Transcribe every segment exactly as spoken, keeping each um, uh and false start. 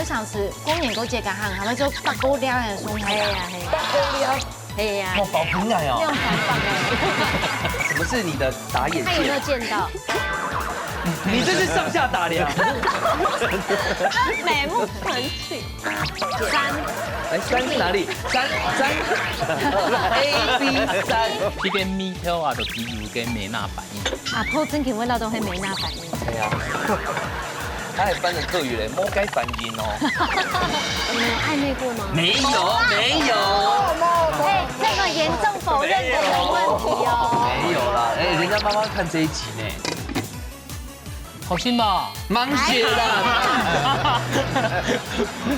上次过年过节个行，还会做八哥料个送菜啊。係啊，係啊。八哥料，係啊。哦，包皮奶哦。用三八个。什么是你的打眼线？他有没有见到？你这是上下打量。眉目传情。三。哎，三是哪里？三三，A B三。这个米条啊，就只有个美娜版。 阿婆真个味道都很没那反应。哎呀，他还翻了客语嘞，莫该反应哦。你们有暧昧过吗？没有，没有。哎，这么严重否认我的问题哦。没有啦，哎，人家妈妈看这一集呢。好吃吗？蛮好吃啦。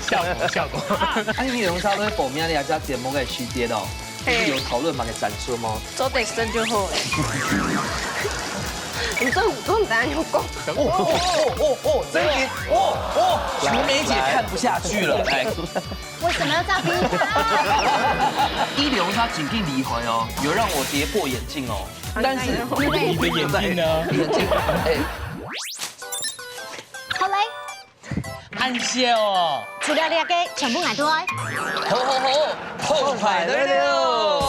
效果，效果。啊，你们有用到那个薄面的，还是要点某个系列的哦？就是有讨论嘛，给展出吗？做得生就好了。你这武功怎样用功？哦哦哦哦哦，真的，哦哦，淑梅姐看不下去了，来。为什么要这样逼他？一流他紧紧离开哦，有让我跌破眼镜哦。但是你的眼镜呢？眼镜，哎，好嘞。 恁笑哦。除了這個，全部𠊎都愛。好好好，澎湃來了。哇！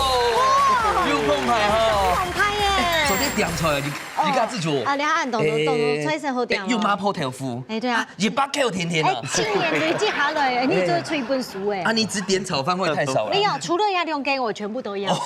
有澎湃哈。澎湃耶。昨天點菜，你，你家自煮。啊，你看，懂懂懂懂，哎，菜色好點哦。哎，有麻婆豆腐。哎，對啊。啊，一百K甜甜啊。哎，今年累積下來，哎，你做出一本書哎。啊，你只點炒飯會太少了。沒有，除了那兩個，我全部都要。哦。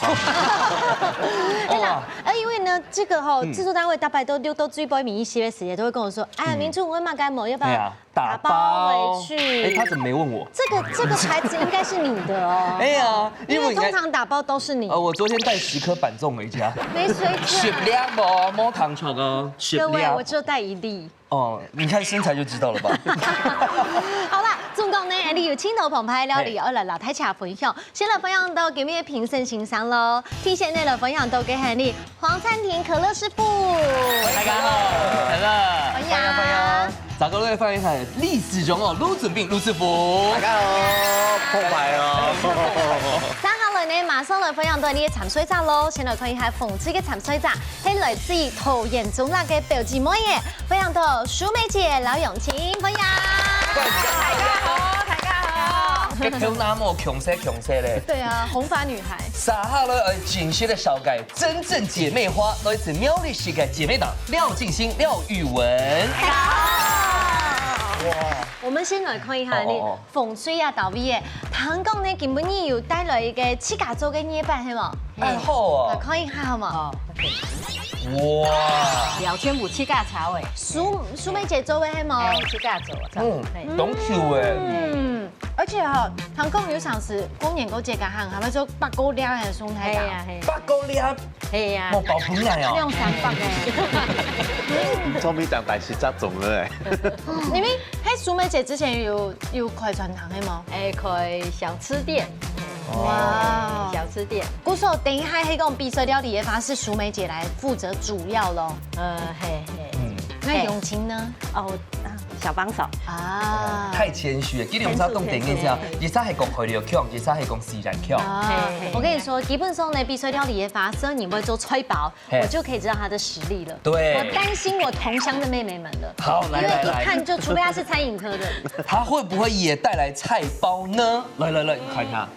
對啦，哇。呃，因為呢，這個吼，嗯。製作單位大概都，都，都最背尾一些時間都會跟我說，哎呀，嗯。明珠，我買該某，要不要？對啊。 打包。打包回去。哎，他怎么没问我？这个，这个牌子应该是你的哦。哎呀，因为我应该，因为通常打包都是你。呃，我昨天带十颗板粽回家。没水准。十粒哦，莫糖醋哦，十粒。各位，我只有带一粒。哦，你看身材就知道了吧？好啦，總共呢，你有盡多澎湃料理，嘿。愛來摎大家分享。先來分享到今日个評審先生咯，第一个呢來分享到个係你 黃燦廷可樂師傅。大家好，可樂。歡迎，歡迎，歡迎。再過來歡迎係李子榮哦，盧俊斌，盧師傅。大家好，澎湃哦。接下來呢，馬上來分享到你个參賽者咯，先來看一下紅隊个參賽者，係來自桃園中壢个表姊妹耶，分享到淑梅姐、劉永清，歡迎。大家好，大家好。哎，頭那麼強勢強勢咧。對啊，紅髮女孩。接下來，哎，真實个紹介。 真正姐妹花，來自苗栗市个姐妹檔廖靜心、廖玉文。大家好。哇。我們先來看一下你哦，哦，哦。紅隊啊，大衛耶，聽講呢，今晡日有帶來一個自家做个月餅，係無？哎，好哦。來看一下好無？哦，OK。哇。廖千武自家炒个。淑，淑梅姐做个係無？哎，自家做个。嗯，嘿。當久哎。嗯。 而且吼，聽講有上次過年過節个行，還會做八哥料个送大家。係啊，係啊。八哥料，係啊。莫包皮奶哦。兩三百个。做咩講大食雜種了哎？你們，嘿，淑梅姐之前有，有開餐廳个嗎？哎，開小吃店。哇。哎，小吃店。故所等一下，係講比賽料理个話，是淑梅姐來負責主要咯。呃，嘿，嘿。嗯。那永清呢？哦，啊，小幫手。啊。太謙虛了，今日毋使當頂一下，一下係講開料強，一下係講自然強。啊，嘿，嘿。我跟你說，基本上呢，比賽料理个話，只要你會做菜包，嘿。我就可以知道他的實力了。對。我擔心我同鄉的妹妹們了。好，來，因為一看就，來，來。除非她是餐飲科的。她會不會也帶來菜包呢？來，來，來，你看一下。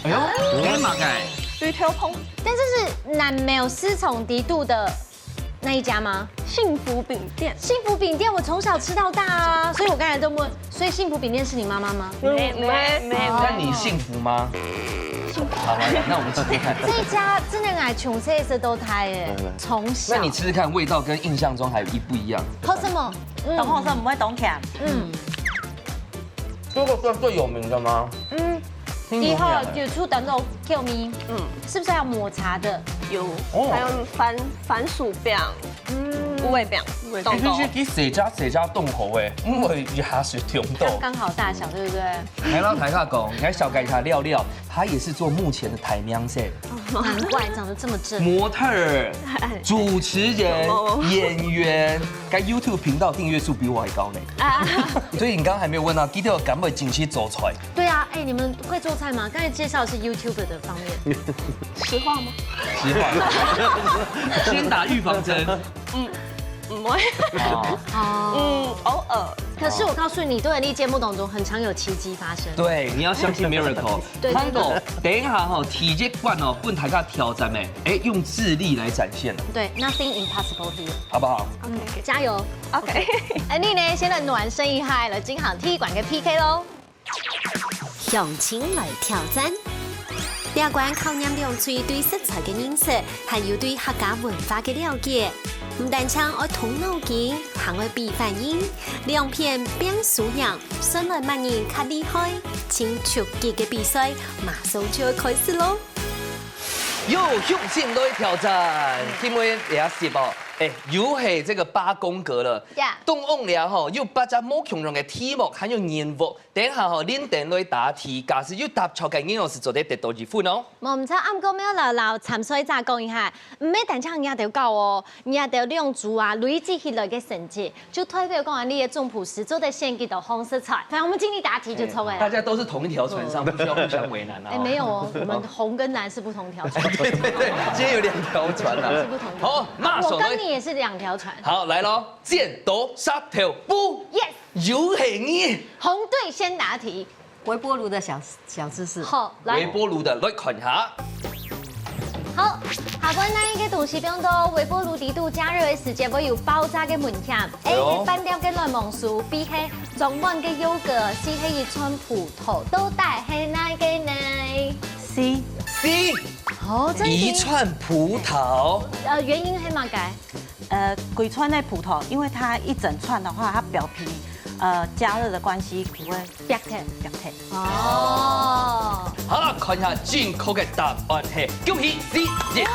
哎呦，哎，馬改。魚頭蓬。但是是南苗四重底肚的 那一家嗎？幸福餅店。幸福餅店我從小吃到大啊，所以我剛才都問，所以幸福餅店是你媽媽嗎？沒，沒，沒，沒。那你幸福嗎？幸福。好，好，好，那我們吃吃看。這一家真的愛從細食到大耶，來，來。從小。那你吃吃看，味道跟印象中還有一不一樣？好什麼？嗯。當好食，毋會當鹹。嗯。這個算最有名的嗎？嗯。 以後有出等到叫咪，嗯，是不是要抹茶的？有，哦。還有番，番薯餅，嗯。五味餅，哎，其實佢細隻細隻當好誒，因為也係甜到。剛剛好大小，對不對？還要大家講，你看小改茶料料，他也是做幕前的台面色，難怪長得這麼正。模特兒、主持人、演員，該YouTube頻道訂閱數比我還高呢。啊。所以你剛剛還沒有問到，記得有敢會進去做菜？ 對啊，哎，你們會做菜嗎？剛才介紹的是YouTube的方面。實話嗎？實話。先打預防針。嗯，不會。哦。哦。嗯，偶爾。可是我告诉你，在你節目當中很常有奇蹟發生。對，你要相信 miracle。對看過，等一下哈，第一關哦，分大家挑戰的，哎，用智力來展現了，對，nothing impossible here。好不好？加油！ OK，哎，你呢？現在暖身一下了，進行踢館个 P K 咯。鄉親來挑戰。這關考驗兩隊對食材个認識，還有對客家文化个了解。毋單淨愛動腦筋，還愛比反應，兩片拚輸贏，算來麼人較厲害。盡刺激个比賽，馬上就要開始咯！有雄心來挑戰，因為也是哦，哎，又係這個八宮格了。 Yeah。東翁了吼，有八隻無共樣个題目，還有任務。等一下吼，恁等來答題，假使有答錯个，你就係做得得到一分哦。無毋著，毋過愛摎摎參賽者講一下，毋係單淨你兜搞哦，你兜兩組啊累積起來个成績，就代表講你个總鋪師做得選幾多項食材。反正我們盡力答題就著了。大家都是同一條船上，不需要互相為難啊。哎，沒有哦，我們紅跟藍是不同條船。對對對，今天有兩條船啊。是不同條船。好，馬上來。我跟你也是兩條船。好，來咯，剪刀石頭布， Yes，又係你。紅隊先答題。微波炉的小小知識。好，來。微波爐个來看一下。好，下背哪一个東西放到微波爐底肚加熱个時節會有爆炸个危險？A係半條个卵黃酥，B係裝滿个優格，C係一串葡萄，到底係哪一个呢？ C。 C，哦，這題一串葡萄。呃，原因係麼个？呃，規串个葡萄，因為它一整串的話，它表皮呃加熱的關係不會白切。表皮。哦，好，看一下正確个答案係，恭喜你贏。超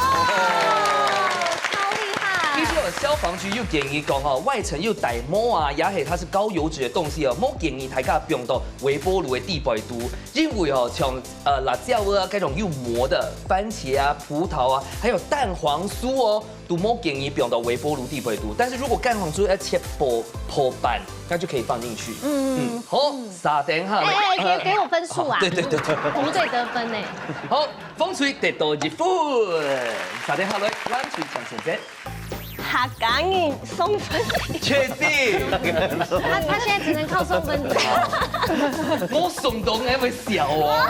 厲害！其實有消防局有建議講哦，外層有底膜啊，也係它是高油脂的東西哦，無建議大家放到微波爐个底背肚，因為哦，像呃辣椒啊，該種有膜的番茄啊、葡萄啊，還有蛋黃酥哦，都無建議放到微波爐底背肚。但是如果蛋黃酥要切薄薄半，那就可以放進去。嗯，好，三等下了。哎，哎，給給我分數啊！對對對對。紅隊得分呢。好，紅隊得到一分。三等下來，藍隊張先生。客家人送分題。確定？他他現在只能靠送分題。我送東還會笑哦。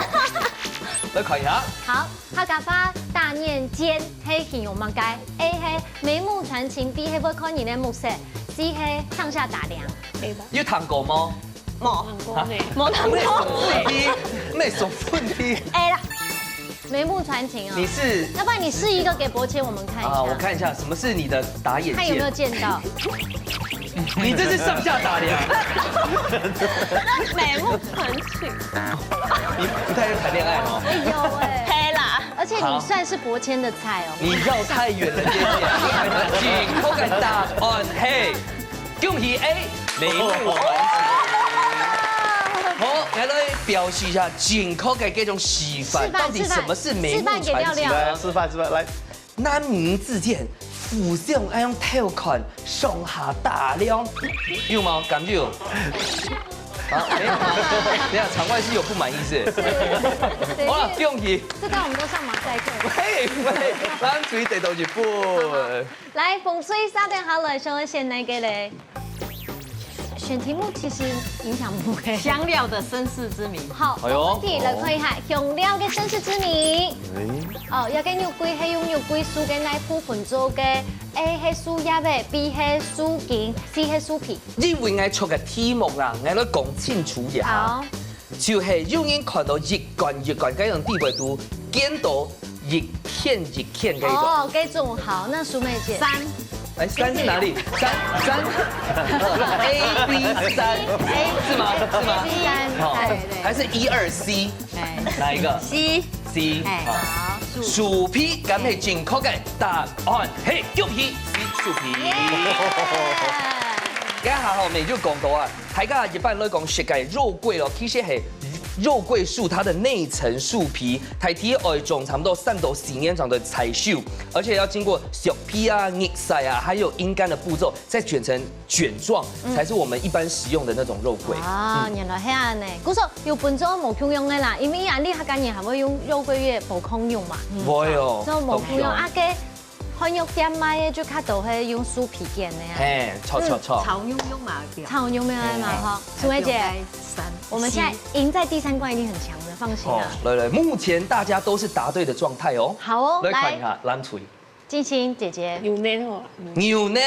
來看一下。好，客家話打眼尖係形容麼个？A係眉目傳情，B係會看人个目色，C係上下打量。有聽過嗎？無，啊無聽過。沒送分題，沒送分題。 A啦，眉目傳情哦。你是要不然你試一個給伯謙我們看一下。啊，我看一下什麼是你的打眼看有沒有線。見到？你這是上下打量。眉目傳情。你不太會談戀愛哦。哎呦喂！係啦。而且你算是伯謙的菜哦。你繞太遠了，姐姐。你看一下正確个答案係，恭喜A，眉目傳情。好，來來表示一下正確个這種示範，示範到底什麼是眉目傳情呢？示範示範給亮亮。來示範示範，來。男女之間互相愛用偷看、上下打量，有嗎？感覺有？啊，沒有。等一下場外是有不滿意是不是？對好了，恭喜。這個我們都上馬賽克。喂喂，藍隊得到一分。來，紅隊三等下來，想要選哪個嘞？選題目其實影響不大。香料的身世之謎。好，哎呦我們來看一下香料个身世之謎。哦，這個肉桂係用肉桂樹个哪部分做个？A係樹葉个，B係樹根，C係樹皮。因為𠊎出个題目啦，𠊎來講清楚一下。好。就係有人看到一罐一罐該種底背肚，見到一片一片該種。哦，這種好，那淑妹姐。三。哎，三是哪裡？三三，A B三，是嗎？是嗎？第三，好對對，還是一二C？哎哪一個？ C。 C。哎，好。好。樹皮，敢係正確个答案？係，恭喜你樹皮。耶！這下後面就講到啊，大家一般來講食个肉桂咯，其實係肉桂樹它的內層樹皮，大體愛種差不多三到四年正會採收，而且要經過削皮啊、日曬啊，還有陰乾的步驟，再捲成捲狀，才是我們一般食用的那種肉桂。啊，原來係恁呢。故所有分做無共樣个啦，因為啊，你客家人還會用肉桂葉無共樣嘛。會哦，所以無共樣啊，該漢藥店賣个就較多係用樹皮捲个啊。嘿，著著著。炒肉用嘛，對。炒肉用个嘛哈，哎，蘇梅姐，對，三，我們現在贏在第三關一定很強的，放心啊。哦，來來，目前大家都是答對的狀態哦。好哦，來看一下，來。藍隊。 靜心姐姐。牛奶好了。牛奶，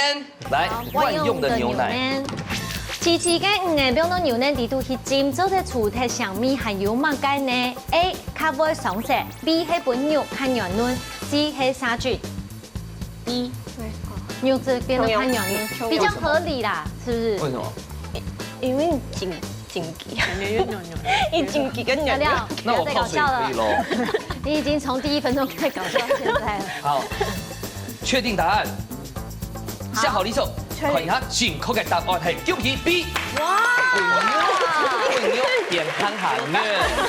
來，好，萬用的牛奶。萬用的牛奶。試試看，嗯，用到牛奶裡肚去浸，做得除忒腥味，還有麼个呢？A，較會上色；B，係分肉較軟嫩；C，係殺菌。B。肉質變得較軟嫩，比較合理啦，是不是？為什麼？因為緊緊 緊，感覺越軟軟。一緊緊跟軟軟。那我泡水可以咯。不要再搞笑了。你已經從第一分鐘開始搞笑到現在了。好，確定答案。好。下好離手，確定。看一下正確个答案係恭喜B。哇！哎喲，變行行呢。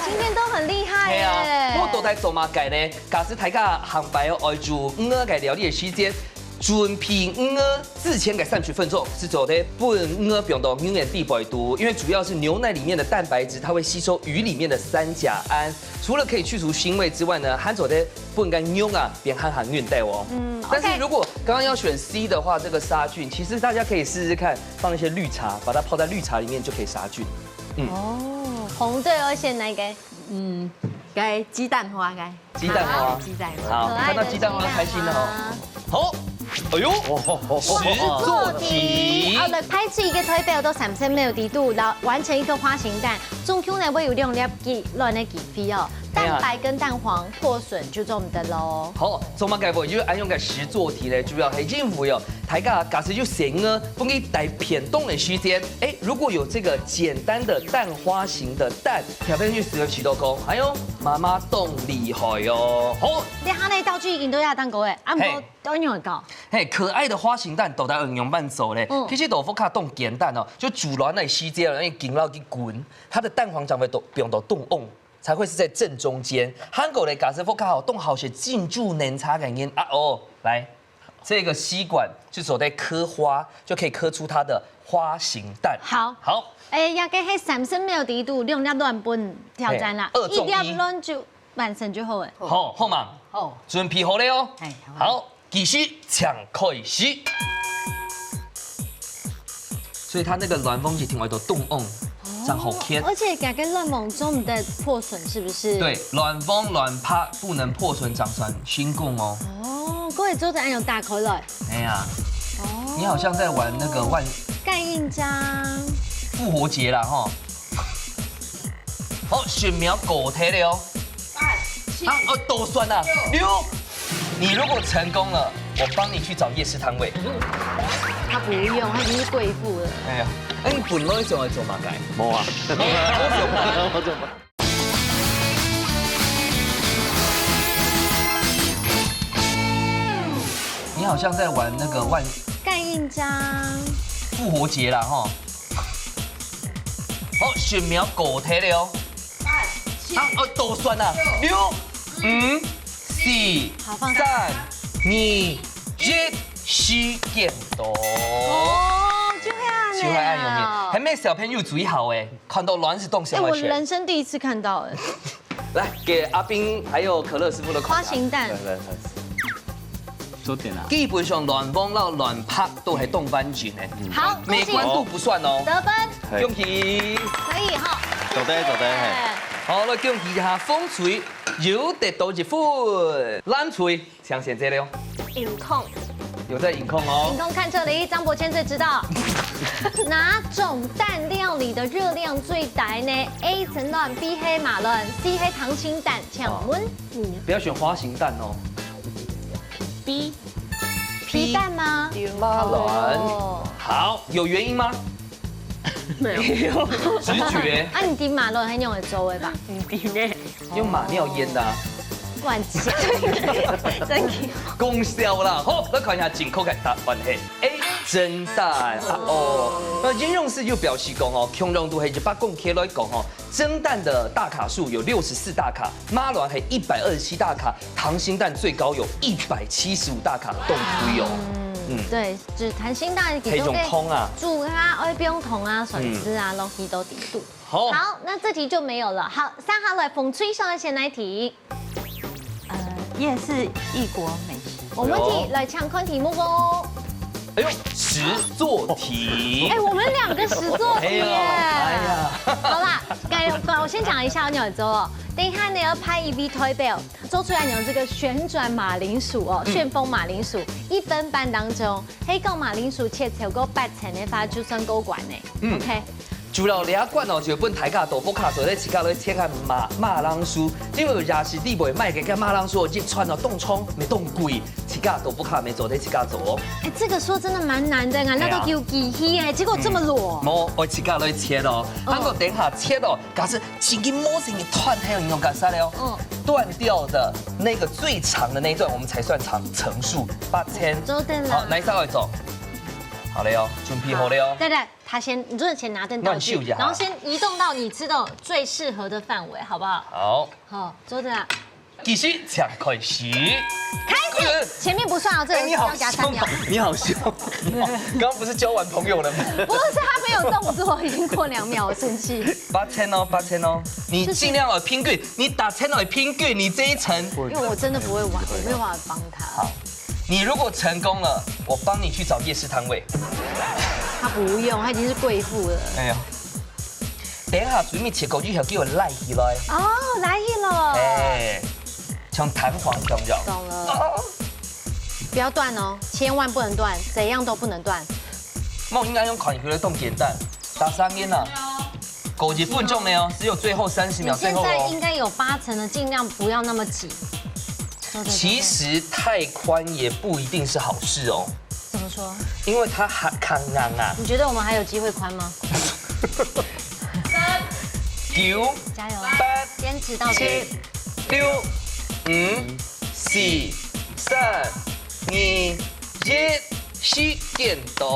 今天都很厲害耶。係啊，毋過到底做麼个呢？假使大家下擺愛煮魚个料理个時節， 準備魚之前个三十分鐘係做得分魚放到牛奶裡背肚，因為主要是牛奶裡面的蛋白質，它會吸收魚裡面的三甲胺，除了可以去除腥味之外呢，還做得分該肉啊變行行韌帶哦。嗯，但是如果剛剛要選C的話，這個殺菌，其實大家可以試試看放一些綠茶，把它泡在綠茶裡面就可以殺菌。嗯。哦，紅隊要選哪一個？嗯，該雞蛋花該。 雞蛋花。好，雞蛋花。好，看到雞蛋花就開心了哦。好，哎喲，實作題。好，來，派出一個代表到三十秒裡肚，然後完成一個花形蛋，總共呢會有兩粒雞卵个機會哦。哎呀。蛋白跟蛋黃破損就做毋得咯。好，做麼个會有恁樣个實作題呢？主要係因為哦，大家假使有細人仔，分佢帶便當个時節，哎，如果有這個簡單的蛋花形的蛋， 小朋友就試著試著講，哎喲，媽媽當厲害哦！好，這下呢道具已經都要蛋糕誒，啊，嘿。毋過愛仰般搞？嘿，可愛的花形蛋到底愛仰般做咧？嗯。其實豆腐卡當簡單哦，就煮卵个時節，因為緊落去滾，它的蛋黃才會都放到中央，才會是在正中間。還過咧，假使屋下吼，當好食珍珠奶茶个人啊哦，來， 這個吸管就做得刻花，就可以刻出它的花形蛋。好。好。哎，這個係三十秒裡肚，兩粒卵分挑戰啦，嘿，二中一。一粒卵就完成就好了。好，好嘛？好。準備好了哦。哎，好。好，計時請開始。所以它那個卵黃一定愛到中央，正好圈。哦，而且這個卵黃做毋得破損，是不是？對，卵黃卵白不能破損，正算成功哦。 哦，各位桌子按鈕打開來。哎呀，哦。你好像在玩那個萬，蓋印章。復活節啦，吼。好，十秒過忒了哦。八、七、啊，哦，倒算啦。六。六。你如果成功了，我幫你去找夜市攤位。他不用，他已經是貴婦了。哎呀，哎，你本來想要做麼个？無啊。我做麼个？我做麼个？ 你好像在玩那個萬，蓋印章。復活節啦，吼。好，十秒過忒了哦。八、七、啊，哦，倒算啦。六、五、四、好，放下。三、二、一，時間到。哦，就會恁樣啊。就會恁樣，還沒小朋友最好誒。 看到卵係當想愛選。哎，我人生第一次看到，哎。來，給阿斌還有可樂師傅的考題。花形蛋。來，來，來。做點啊。基本上卵黃摎卵白都係當完整的。好，每關都不算哦。恭喜。得分。恭喜。可以哈。做得，做得，嘿。好，來恭喜一下，紅隊又得到一分，藍隊 請選擇了。飲控。有在飲控哦。飲控看這裡，張伯謙最知道。哪種蛋料理的熱量最低呢？A，蒸卵，B，係焖卵，C，係溏心蛋，請問？不要選花形蛋哦。B。皮蛋嗎？焖卵。哦。好，有原因嗎？ 沒有。直覺。啊，你知焖卵係仰般做个吧？毋知呢。用馬尿醃的啊。亂講。真的。講笑啦，好，來看一下正確个答案係A，蒸蛋啊。哦，那應用式就表示講哦，共樣都係一百公克來講哦，蒸蛋的大卡數有六十四大卡，焖卵係一百二十七大卡，溏心蛋最高有一百七十五大卡，當貴哦。嗯，對，就溏心蛋其實係用湯啊。煮啊，愛用湯啊、酸菜啊，攏去到裡肚。好。好，那這題就沒有了。好，接下來紅隊想愛選哪一題？呃，夜市異國美食。我們一起來搶看題目哦。哎呦，實作題。哎，我們兩個實作題耶。哎呀，哎呀。好啦，該，我先講一下，你有做哦。等一下呢，要派一位代表做出來，你有這個旋轉馬鈴薯哦，嗯。旋風馬鈴薯，一分半當中，係講馬鈴薯切超過八層的話，就算過關呢。嗯。OK。 除了這一關哦，就分大家都不卡手，在自家來切開馬，馬鈴薯，因為夜市裡背賣个該馬鈴薯，一串哦，當長，乜當貴，自家都不卡，乜做得自家做哦。哎，這個說真的蠻難的，難道都給我機器耶，結果這麼弱。無，愛自家來切哦。嗯。啊，我等下切哦，假使千祈莫成一斷，還有營養價值了哦。嗯。斷掉的那個最長的那一段，我們才算長，層數，八千。做得啦。好，哪一張來做？好了喲，準備好了喲。對，對。 他先，你就是先拿等道具，亂秀一下。然後先移動到你吃到最適合的範圍，好不好？好。好，坐着啊。繼續，請開始。開始，前面不算哦，這个哎，你好要加三秒。凶啊，你好凶。剛剛不是交完朋友了嗎？不是，他沒有動作，已經過兩秒，我生氣。八千哦，八千哦，你盡量要拼過，你打千哦，拼過，你這一層。因為我真的不會玩，我沒有辦法幫他。好。 你如果成功了，我幫你去找夜市攤位。他不用，他已經是貴婦了。哎呀，等一下水面切過去，就給我拉起來。哦，拉起來。哎，像彈簧一樣。懂了。哦。不要斷哦，千萬不能斷，怎樣都不能斷。莫應該用看起來當簡單，打三年啊。 過一分鐘了哦，只有最後三十秒，你現在應該有八成了，盡量不要那麼擠。對，對，對，對。其實太寬也不一定是好事哦。怎麼說？因為它還，還硬啊。你覺得我們還有機會寬嗎？九，加油。八，堅持到底。七，六，五，四，三，二，一，時間到。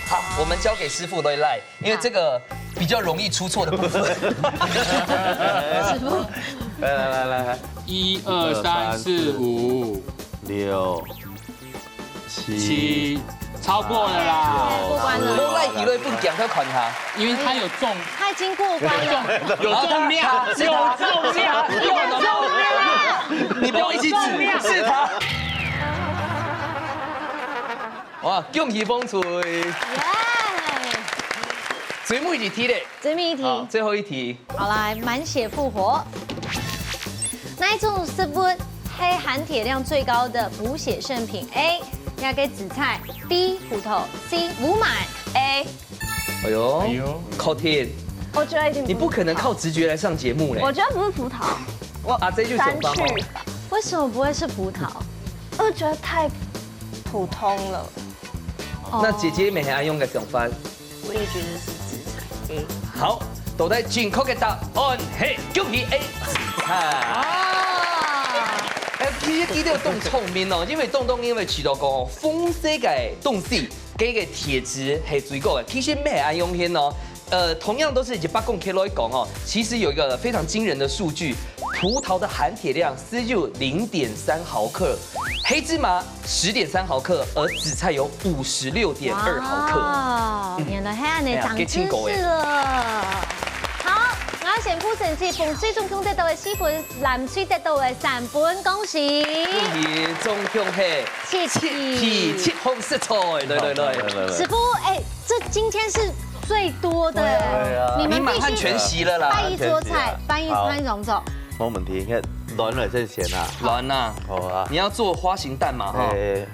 好，我們交給師傅來，來。 因為這個比較容易出錯的部分。師傅。來，來，來，來，來。一二三四五六七，超過了啦。過關了。我來一輪不講，要看他。因為他有中，他已經過關了。有中量，有中量，有中量。你不要一起指，是他。哇，恭喜紅隊！耶！最尾一題咧。最尾一題。好，最後一題。好，來，滿血復活。哪一種食物係含鐵量最高的補血聖品？A，該个紫菜，B，葡萄，C，烏麥。A。哎呦，哎呦。考題，我覺得一定不是葡萄。你不可能靠直覺來上節目嘞。我覺得不是葡萄，我啊，這就想法嗎？刪去。為什麼不會是葡萄？我覺得太普通了。 那姐姐乜係恁樣个想法？我也覺得是紫菜，A。好，到底正確个答案係恭喜A，紫菜。啊！哎，其實佢兜當聰明哦，因為當當因為知道講，紅色个東西，佢个鐵質係最高个。其實乜係恁樣形哦。 呃，同樣都是一百公克來講哦，其實有一個非常驚人的數據，葡萄的含鐵量只有零點三毫克，黑芝麻十點三毫克，而紫菜有五十六點二毫克。哇，原來還有呢，哎呀，長知識了。好，𠊎先付成績，分最終共得到个四分，藍隊得到个三分，恭喜！恭喜，總共係七題。七題，七項食材，來來來。師傅，哎， 這今天是最多的，對啊。你們必須你滿漢全席了啦。辦一桌菜，辦一，好。辦一種種。沒問題，你看卵來先選啊。卵啊，好啊。你要做花形蛋嘛，哈。哎，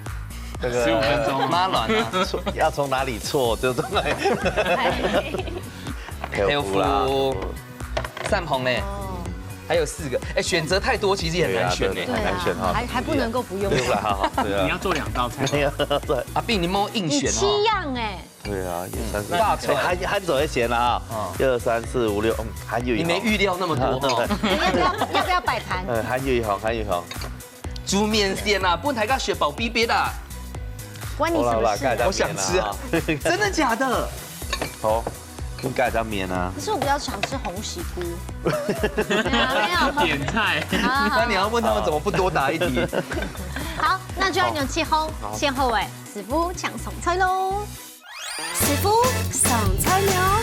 這個十五分鐘。媽卵啊。錯，要從哪裡錯，就從哪裡。豆腐啦。豆腐。 三項呢？哦。還有四個，哎，選擇太多，其實也很難選呢。對啊，對，很難選哈。對啊，還，還不能夠不用。對啦，好，好，對啊。你要做兩道菜。沒有，對。阿斌，你莫硬選哦。你七樣哎。對啊，也算是。嗯，那哎，還，還走一選啦啊。嗯。一二三四五六，嗯，還有一項。你沒預料那麼多哦。對。要不要，要不要擺盤？嗯，還有一項，還有一項。煮麵線啊，分大家食飽飽啊。關你什麼事？好啦，好啦，蓋一下麵啦啊。我想吃啊。真的假的？好。 跟蓋一下麵啊。可是我比較常吃鴻喜菇。沒有，沒有。點菜。好，好，好。那你要問他們怎麼不多答一題？好，那就愛用七分，好。先後尾，師傅請上菜囉。師傅上菜了。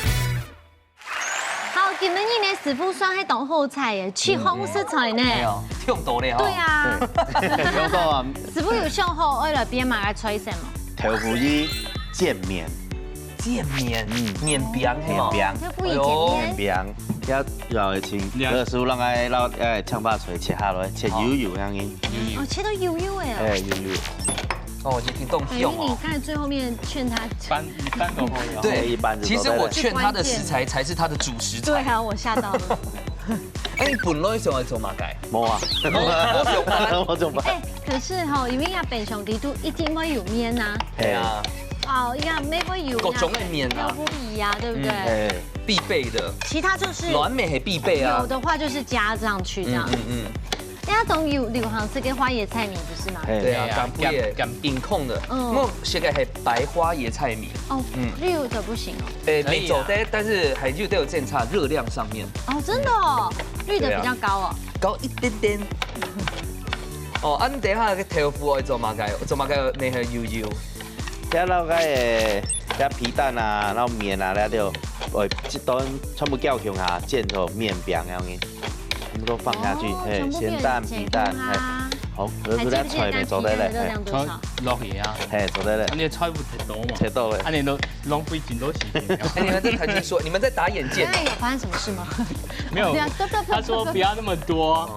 好，繼今晡日呢，師傅算係當好彩耶，七項食材呢。哎喲，忒多了吼。對啊，有到啊，師傅有想好愛來變麼个菜色無？豆腐乳、煎麵、煎麵，嗯麵餅係無？麵餅豆腐乳煎麵。麵餅，要要愛清，了老師傅讓愛老愛青白菜切下來，切幼幼樣个，哦，切到幼幼哎哦。哎，幼幼。哦，我觉得挺动等于用哦。你刚才最后面劝他，一般一般都会有。对，一般就其实都在那我劝他的食材才是他的主食材。对啊，我吓到了。哎，你本來想要做麼个？無啊，我我想辦。我怎麼辦？哎，可是哈，因為啊，本兄弟都一定會有面呐。对啊，哦，一个咩个油，各種个面啊豆腐乳啊，對不對？嗯哎，必备的，其他就是卵面也必备啊有。的话就是加上去这样。嗯嗯嗯，人家总有流行吃个花椰菜米，不是吗？哎，对啊，对啊干不也干顶控的。嗯我现在还白花椰菜米，哦嗯，绿的不行哦。哎，可以啊没走的，但是还有都有检查热量上面，哦，真的哦，绿的比较高哦。高一点点。哦，啊，你等一下个豆腐愛做麼个？做麼个那个油油？這老个誒，這皮蛋啊，然後麵啊，那就，呃，這段全部攪勻啊，煎成麵餅樣个，全部都放下去，哦嘿，全部變鹹蛋皮蛋，煎啊嘿，好，然後這菜咪做得還記不記得剛剛提到的熱嘞，量多少？落去啊，嘿，做得嘞啊，，你个菜不太多嘛，切到嘞啊，，你都浪費真多時間。哎，你们在台军说，你们在打眼线剛。才有發生什麼事嗎？没有對啊，對對對，他说不要那么多，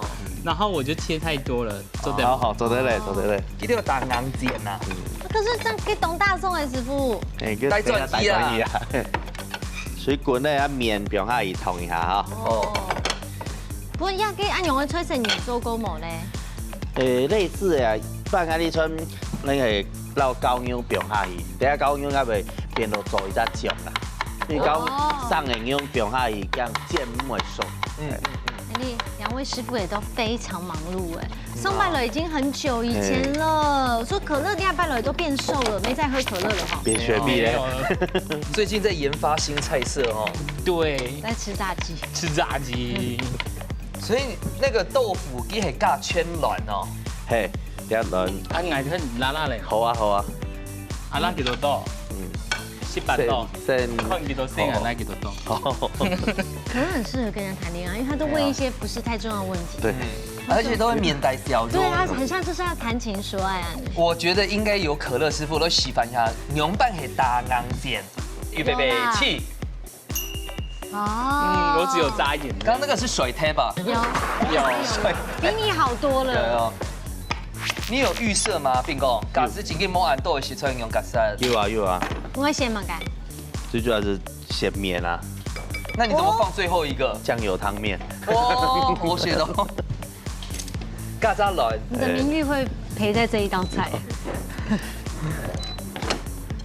然后我就切太多了，做得好好，做得嘞，做得嘞，一定要打硬剪呐。可是這樣可以懂大眾哎，師傅。哎，跟帶轉機啊大家帶轉機啊，水滾咧，啊麵放下去燙一下哈。哦，不過這個恁樣个菜色你做過無呢？誒，類似啊，放下你穿那個老高油放下去，等下高油該會變到做一隻醬啦。你高哦上个油放下去，這樣煎毋會熟。嗯，哎，你兩位師傅也都非常忙碌哎，上班了已經很久以前了，說可樂店拜了都變瘦了，沒再喝可樂了哈。變雪碧咧。没有了最近在研发新菜色哦，对，在吃炸雞。吃炸鸡。所以那个豆腐佢係加全卵哦。嘿，一輪。啊，𠊎看拉拉嘞，好啊，好啊。啊，拉幾多度？嗯，十八度。先看幾多星啊，拉幾多度？好。可樂很適合跟人家談戀愛，因為他都問一些不是太重要的問題。對，而且都會面帶笑容。對啊，很像就是要談情說愛啊。我覺得應該由可樂師傅都示範一下，仰般係打硬剪。預備有啦備，起。哦嗯，我只有眨眼。剛剛那個是水貼吧？有有，比你好多了。有有。你有預設嗎，斌哥？假使今天無恁多的時候，用假設，有啊有啊，我會選麼个？最主要是選麵啊。那你怎麼放最後一個？醬油湯麵。哦，好選哦。加加卵。你的名譽會賠在這一道菜。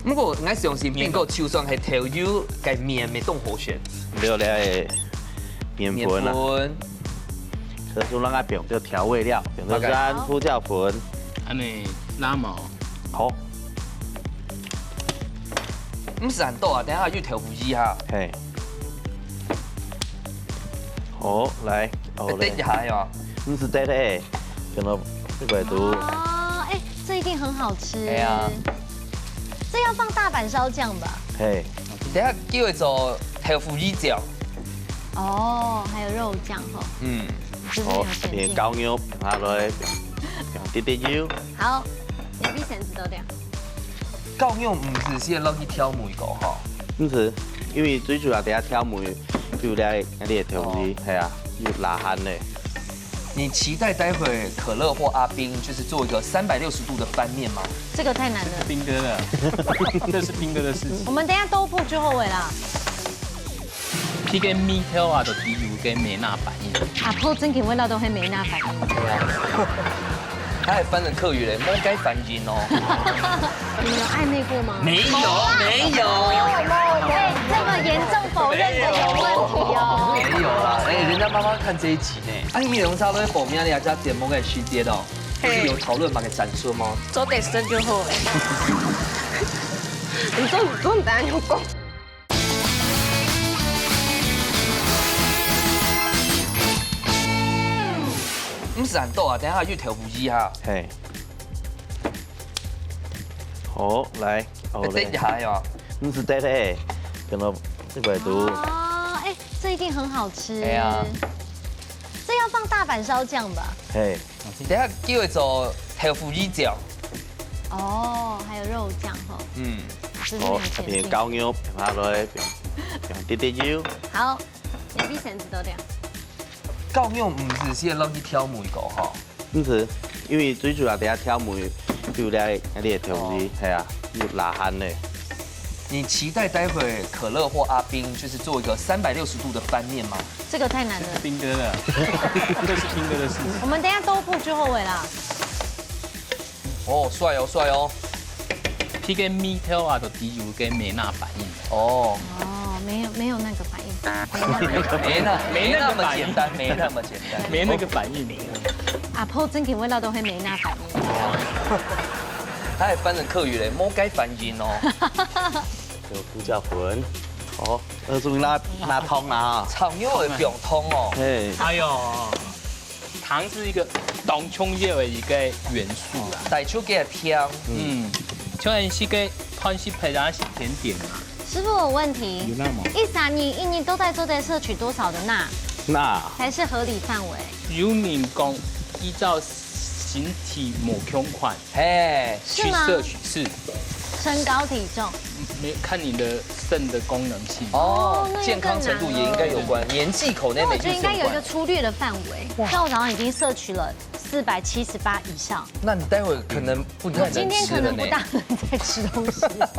不過，𠊎相信斌哥就算係豆油，該麵也當好選。沒有咧，麵粉啊，麵粉。特殊讓它變成調味料，比如說 OK 胡椒粉，安尼拉毛，好，毋使恁多啊，等下去豆腐乳哈。嘿，好，來，好嘞，等一下哦。毋使得嘞，可能這個都，哦，哎，這一定很好吃。哎呀這要放大阪燒醬吧？嘿，等下叫佢做豆腐乳醬。哦，還有肉醬吼，嗯，就是沒有選定。好，點高油，放下來，放滴滴油，好，你比選擇多點。高油毋係先落去調味過吼。毋使，因為最主要等下調味，就來你的調味，係啊，有辣鹹嘞。你期待待會可樂或阿斌就是做一個三百六十度的翻面嗎？這個太難了。斌哥的，這是斌哥的事情。我們等一下都不就後尾啦。佢个味道啊，就比如个美娜反應。阿婆真个味道都係美娜反應。他還翻成客語嘞，莫該反應哦。你們有曖昧過嗎？沒有，沒有，哎，這麼嚴重否認的有問題哦。沒有啦。哎，人家媽媽看這一集呢。啊，你們有差不多報名你家節目个時間哦，就是有討論麼个戰術嗎？做得勝就好。你做你做你等下就講。毋使恁多啊，等下去豆腐乳哈。嘿，好，來，好嘞等一，下哦。毋使得嘞，可能這個都，哦，哎，這一定很好吃。哎呀，这要放大阪烧酱吧？嘿，等下叫佢做豆腐乳醬。哦，还有肉酱吼。嗯，好，这是你的甜品。下边高油，下落去，用滴滴油。好，你比谁知道这样？高油毋係先落去調味个吼。 毋係，因為最主要等下調味，有來，來調味，哦。係啊，有辣鹹咧。你期待待會可樂或阿冰就是做一個三百六十度的翻面嗎？这个太难了。兵哥的，这是兵哥的事情。我们等一下豆腐就后悔啦。哦，帥哦，帥哦。佢个味道啊，就只有个梅納反應。哦。哦，没有，没有那个反应。没那，没那么简单，没那么简单。没那个反应。阿婆真个味道都会没那反应。他还翻成客语嘞，莫该反应哦。有胡椒粉，哦，呃，终于拿，拿汤啦哈。炒肉也不用汤哦。嘿，哎呦，糖是一个当重要的一个元素啦。带出个甜。嗯，像是个团式配啊，是甜点啊。师傅，有问题。有那么？一三年一年都在做这摄取多少的钠？钠。才是合理范围？有人讲，依照身体某条款， 嘿，是吗？去摄取，是。身高体重。没，看你的肾的功能性。哦，哦，那有健康程度也应该有关，更难了。年纪口内美就有关。那我觉得应该有一个粗略的范围，哇。像我早上已经摄取了四百七十八以上。那你待会可能不太能吃了呢。我今天可能不大能再吃东西了。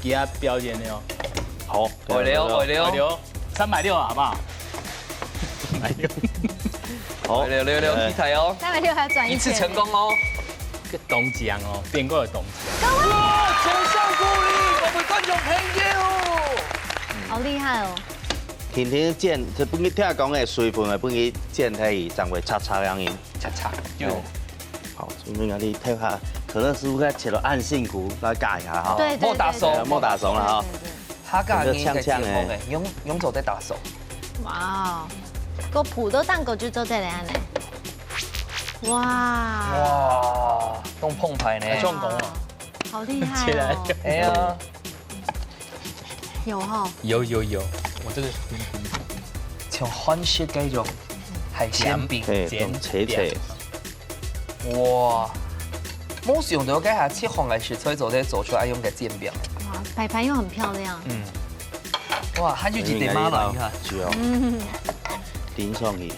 给他表演的哦。好，来了哦，来了哦。来了哦，三百六好不好？好，来了，来了，来。期待哦。三百六还要转一圈。一次成功哦。个东西哦，变过个东西。哇，掌声鼓励我们观众朋友。好厉害哦。轻轻煎，就分佢聽講个水分个，分佢煎開，正會脆脆樣形。脆脆，對。哦。好，所以你看你睇下，可樂師傅佢切到恁辛苦，來教一下哈。对，对，莫打手。对，对，莫打手了哈。对，对，对。 客家人个地方个，用，用做得打手。哇哦，个脯都當高就做得了呢。哇，哇，當澎湃呢。還像講啊。好厲害哦。起來。哎呀，有吼。有，有，有，我這個像韓式該種海鮮餅，煎餅。嘿，煎餅。切切。 哇，無想到該下七項个食材做得做出來恁樣个煎餅。哇，擺盤又很漂亮。嗯。哇，還有一點馬卵，你看。係哦。嗯。頂上去。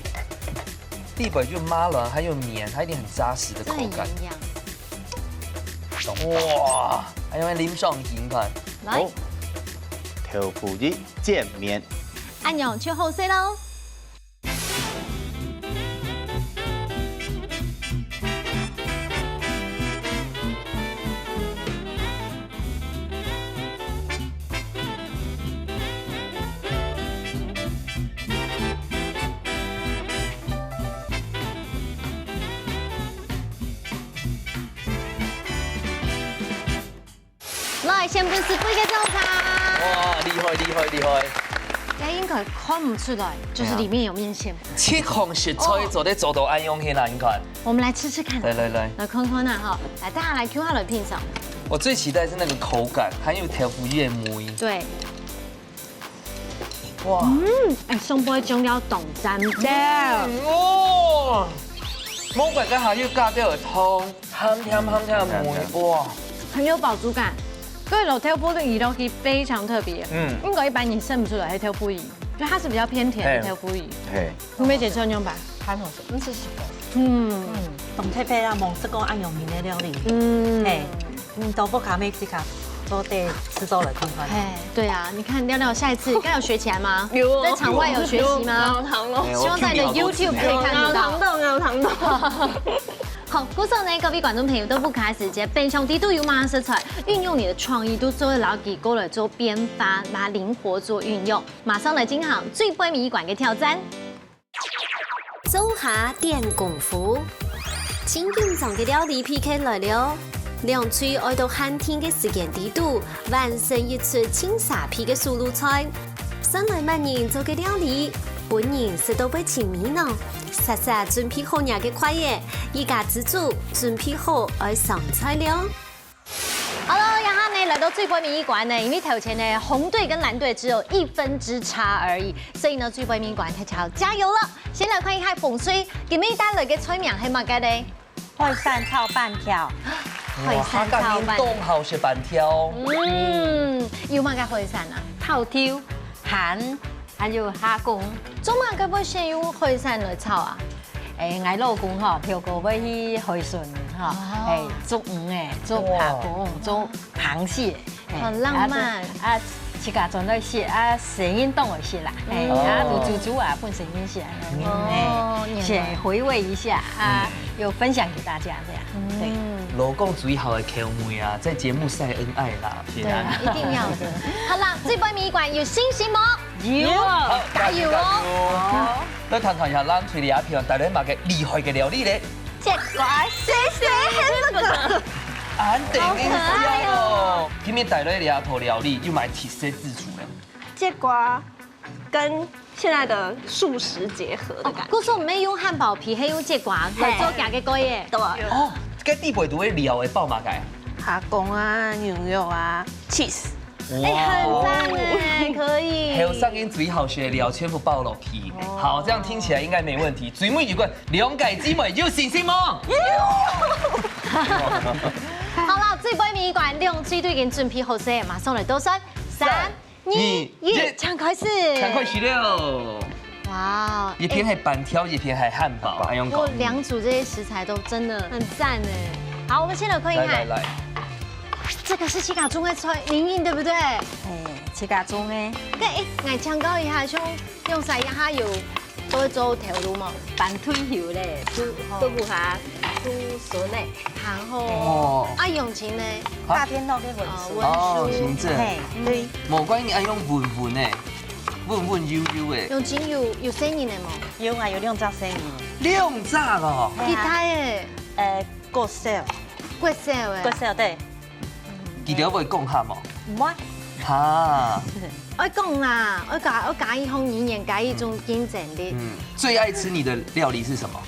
地板就馬卵，還有麵，它一定很扎實的口感。這很營養。哇，還有淋上去，你看。來。哦，豆腐乳煎麵。恁樣就好勢囉。 來，先分師傅一個掌聲。哇，厲害，厲害，厲害！這應該看不出來，就是裡面有麵線吧？哎呀，七項食材做得做到恁樣形啊，你看。我們來吃吃看。來，來，來。來看看啊，哈。來，大家來，共下來品嚐。我最期待是那個口感，還有豆腐乳个味。對。 哇。嗯，哎，上背醬料當讚的。嗯，哇。無怪該下又加到个湯，鹹甜鹹甜个味，哇。很有飽足感。各位老豆腐乳落去非常特別，嗯。應該一般人食毋出來係豆腐乳，就它是比較偏甜的豆腐乳。嘿。你們姐吃用吧？很好吃，嗯，是的。嗯，嗯，當特別啦，無食過恁樣形个料理。嗯。嘿。 嗯，豆腐卡妹自家做得製作了，看看。哎，對啊，你看廖廖下一次應該有學起來嗎？有哦。在場外有學習嗎？有，有，有，有。希望在你的YouTube可以看得到。有，有，有，有。好，故所呢，各位觀眾朋友，豆腐卡妹自家冰箱底肚有麼个食材，運用你的創意，都做得摎佢過來做變化，把它靈活做運用。馬上來進行最尾一關个挑戰。 灶下展功夫。盡緊張个料理P K來了！兩隊愛到限定个時間底肚，完成一出盡沙鼻个手路菜。算來麼人做个料理，分人食到會尋味呢？煞煞準備好若个筷仔，一家之煮準備好愛上菜了。 好了，這下呢，來到最尾一關呢，因為頭前呢，紅隊跟藍隊只有一分之差而已，所以呢，最尾一關大家要加油了。先來看一下紅隊，今日帶來个菜名係麼个呢？海產炒粄條。海產炒粄。哇，客家人當好食粄條。嗯，有麼个海產啊？透抽、蜆，還有蝦公。做麼个會選用海產來炒啊？誒，𠊎老公吼，頭過會去海巡吼，哦。誒，捉魚誒，捉蝦公，哇。捉螃蟹。 嘿，很浪漫。啊，就，啊，自家轉來食，啊，細人當會食啦，嘿，哦。啊，就煮煮啊，分細人食，哦，嘿，原來。先回味一下，啊，嗯。又分享給大家，這樣，對。嗯。老公最好的口味啊，在節目晒恩愛啦，對，平安。一定要的。好啦，最尾一關有信心無？有。好，加油，有哦。加油。來看看一下，藍隊這片帶來麼个厲害个料理咧？ 節瓜，謝謝，很那個。恁得人惜哦。今日帶來這道料理，有麼个特色之處呢？節瓜跟現在的素食結合的感覺。哦，故所毋係用漢堡皮，係用節瓜來做佢个蓋耶。對。哦，該底背都會料會包麼个？蝦公啊，牛肉啊，cheese。 哎，很讚哎，可以。後生人最好食个料全部包落去。哦。好，這樣聽起來應該沒問題。最尾一關，兩個姊妹有信心無？好了，最尾一關，兩隊都已經準備好勢，馬上來倒算，三、三、二、一，二、一。請開始。請開始了。哇，一片係粄條，一片係漢堡，還用講。不過兩組這些食材都真的很讚哎。好，我們先來看一看。來，來，來。 這個是自家種个菜，玲玲，對不對？哎，自家種个。該，哎，𠊎請教一下，像，像這下有在做頭路無？半退休咧，就，哦。在屋下，就孫仔。然後，哦。啊，用錢呢？啊？打電腦給文書。哦，文書。哦，行政。嘿，對。無怪你愛用文文呢，文文悠悠誒。用錢有，有細人仔無？有啊，有兩隻細人。兩隻哦。嘿啊。幾大誒？呃，國小。國小誒。國小，對。 佢兜會講客無？毋會。哈。愛講啦，愛加，愛加一項語言，加一種競爭力。嗯，最愛吃你的料理是什麼？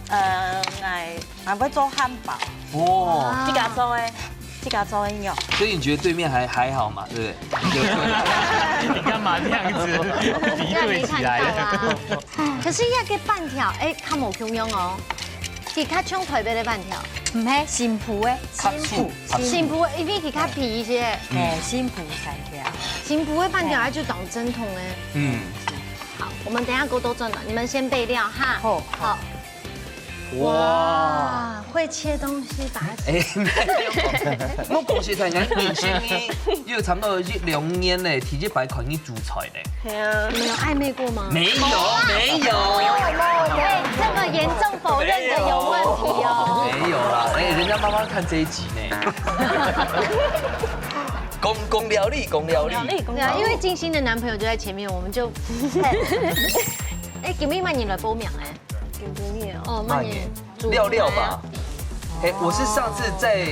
呃，𠊎，𠊎會做漢堡。哇。自家做个，自家做个肉。所以你覺得對面還，還好嘛，對不對？你幹嘛這樣子比對起來？可是那個粄條，哎，較無共樣哦。佢較像台北个粄條。毋係，新埔个。較粗。 新埔，因為佢較肥一些。嗯。哎，新埔粄條。新埔个粄條，哎。它就當正統个。嗯。好，我們等一下過多轉了，你們先備料哈。好。好。哇。哇，會切東西，把它切。哎，沒有。我講實在，你看年輕人，有差不多一兩年呢，第一擺看你煮菜呢。 係啊。你們有曖昧過嗎？沒有，沒有。哎，這麼嚴重否認的有問題哦。沒有啦，哎，人家媽媽看這一集呢。講，講料理，講料理。講料理，講料理。對啊，因為金星的男朋友就在前面，我們就，哎，今日麼人來報名哎？今日哦。哦，麼人？ 料料吧。嘿，我是上次在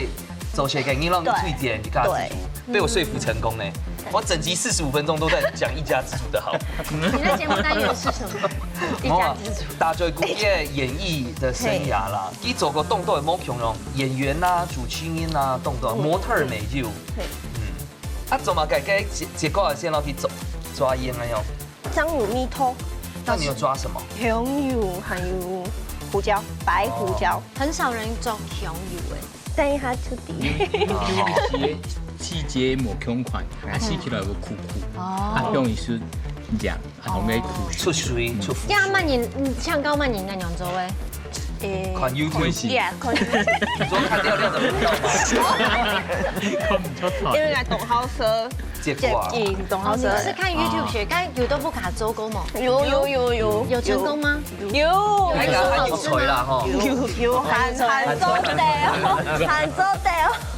做事个，你讓你推薦你家私廚，對。被我說服成功呢。我整集四十五分鐘都在講一家之煮的好。你的節目單元是什麼？一家之煮。打造一个演藝的生涯啦，你做過當多个無共樣，演員啊、主持人啊，當多模特儿也有。嘿。嗯。啊，做麼个个節，節目先落去做，做演員哦。 醬油蜜糖。那你有抓什麼？香油還有胡椒，白胡椒。哦。很少人抓香油哎。等一下就知。因為，因為有一些細節無共款，啊，食起來會苦苦，哦。啊，容易是這樣，啊，後面苦。出水，出苦水。這樣麼人，嗯，像搞麼人恁樣做哎？ 誒，看YouTube。看，yeah，看YouTube。你說看料料的頻道嗎？看不出來。因為𠊎當好食，結果啊。結果當好食。哦，你是看YouTube學，哦。該有都不敢做過嗎？有，有，有，有。有成功嗎？有。有。還有，還有吹啦，吼。有，有，還，還做得哦，還做得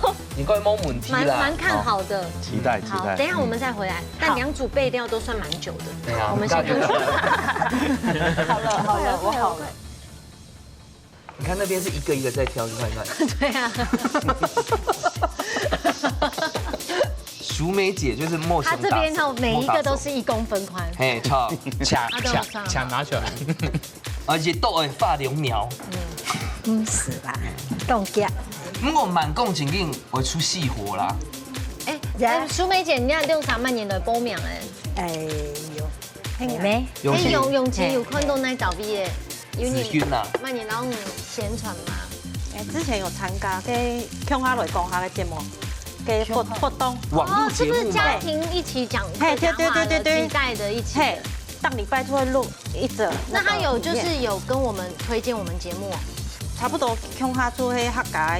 哦。應該無問題啦。蠻，蠻看好的。期待，期待。好，等一下我們再回來。但兩組備料都算蠻久的。對啊。我們先休息。好了，好了，我好了。 你看那邊是一個一個在挑，你看，你看。對啊。淑美姐就是莫雄打死，她這邊哦，每一個都是一公分寬。莫打手。嘿，搶，搶，她都有算好。搶拿起來。而且都會發兩苗。嗯，毋係啦，當遽。毋過慢工情願會出細貨啦。哎，哎，淑梅姐，你看兩儕麼人來報名哎？哎喲，妹妹，用心，哎，用用心有看到那倒闭耶，有你，子君啊，麼人摎你宣傳嘛？哎，之前有參加該共下來講客个節目，个活活動。網络節目嘛。哦，是不是家庭一起講客家話的，嘿，對對對對對對，幾代的一起的？嘿，當禮拜就會錄一則那個影片。那他有就是有跟我们推荐我们节目哦？差不多共下做迄客家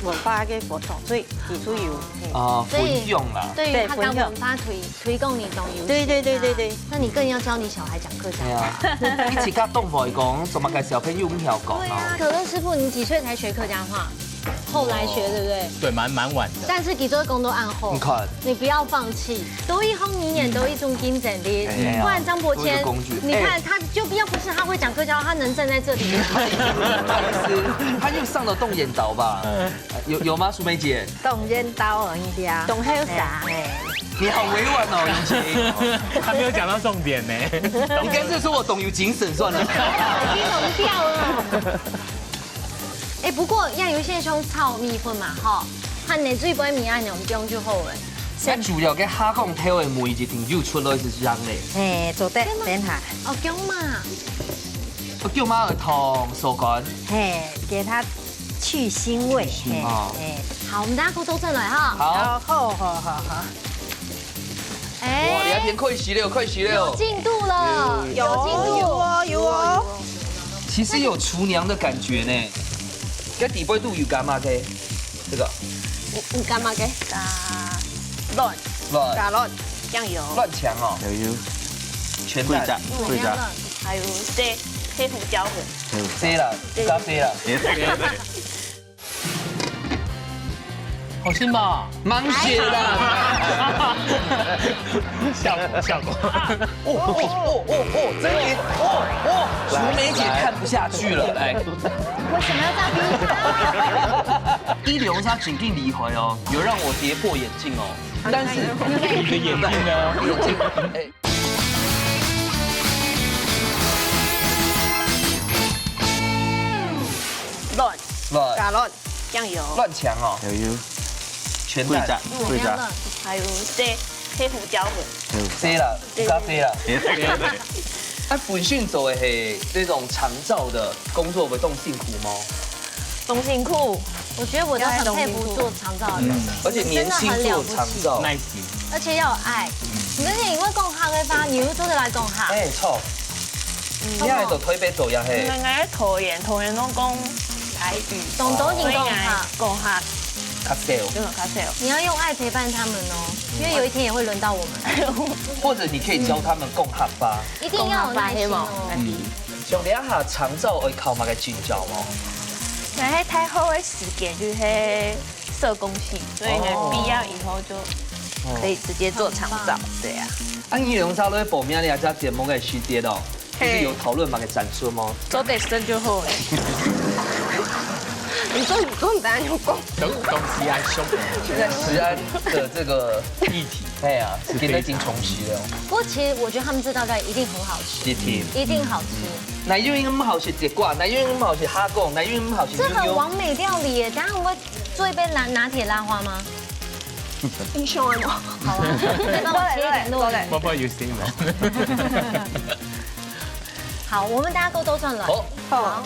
文化个活動，所以佢就有。嘿。啊，所以分享啦。对于客家文化推，对，分享。推广你懂有心啊。对对对对对。那你更要教你小孩讲客家话。对啊，你自家当会讲，怎么个小朋友唔晓讲啊？对啊，可乐师傅，你几岁才学客家话？后来学，对不对？对，蛮，蛮晚的。但是佢做工都暗后。你看。你不要放弃，多一方语言，多一种竞争力。哎呀，不然张伯谦，多一个工具。你看，哎。他就要不是他会讲客家话，他能站在这里吗？他也是，他又上了动眼刀吧？有，有吗，淑梅姐？动眼刀而已啊。动后生，哎。你好委婉哦，雨晴。他没有讲到重点呢。你干脆说我懂有精神算了。已经融掉了。哎，不过也有一些像炒米粉嘛，吼，和你最不会米爱那种用就好了。那主要个下讲头的每一定有出来是这样嘞。哎，做得，真的吗？等下。哦，姜嘛。哦，姜嘛，糖、手干。嘿，给它去腥味。去腥哦。嘿，嘿。好，我们大家都坐正来哈。好。好，好，好，好。 哎，哇，你还填快洗了，快洗了。有进度了，有，有进度。有哦，有哦。其实有厨娘的感觉呢。这底背肚有干嘛个？这个。有，有干嘛个？啊，卵，卵。加卵，酱油。卵强哦。有，有。全蛋。桂枝，嗯，桂枝。还有这黑胡椒粉。这啦，加这啦。 好吃吗？蛮咸啦。效果，效果。哦哦哦哦哦，真的哦哦，淑梅姐看不下去了，来。为什么要这样逼她？一流是她紧紧离开哦，有让我跌破眼镜哦，但是你的眼镜呢？眼镜，哎。 卵，卵。加卵，酱油。卵强哦。有，有。全蛋。桂枝，嗯，桂枝。还有这黑胡椒粉。这啦，加这啦。哎，本身做的是这种长照的工作，会当辛苦吗？ 当辛苦。我觉得我都很佩服做长照的人，嗯，而且年轻做长照。真的很了不起。Nice。而且要有爱。你们也因为讲客的话，你又做得来讲客。哎，错。嗯。你还走台北走呀嘿。嗯，我在桃园，桃园都讲台语。懂，懂，懂，懂。所以讲客。讲客。较少。真的较少。你要用爱陪伴他们哦，因为有一天也会轮到我们。或者你可以教他们讲客话。一定要有耐心哦。讲客话，嘿无？嗯。 像你一下长照会考么个证照哦？那个太好的时间就是社工系，所以呢，哦。毕业以后就可以直接做长照，哦。对啊。啊，你用啥来报名你这节目个时节哦？就是有讨论么个战术吗？做得生就好了。你说你做你当然有讲。东，东西啊，兄弟。现在食安的这个议题。哎呀，是非常。给他已经重视了。不过其实我觉得他们这道菜一定很好吃。一定。一定好吃。嗯。 哪有人毋好食节瓜？哪有人毋好食蝦公？哪有人毋好食这很完美料理耶！等下我们做一杯拿，拿铁拉花吗？英雄啊，好啊，再帮我切一点落。What about you, Steven？好，我们大家够周转了。好。好。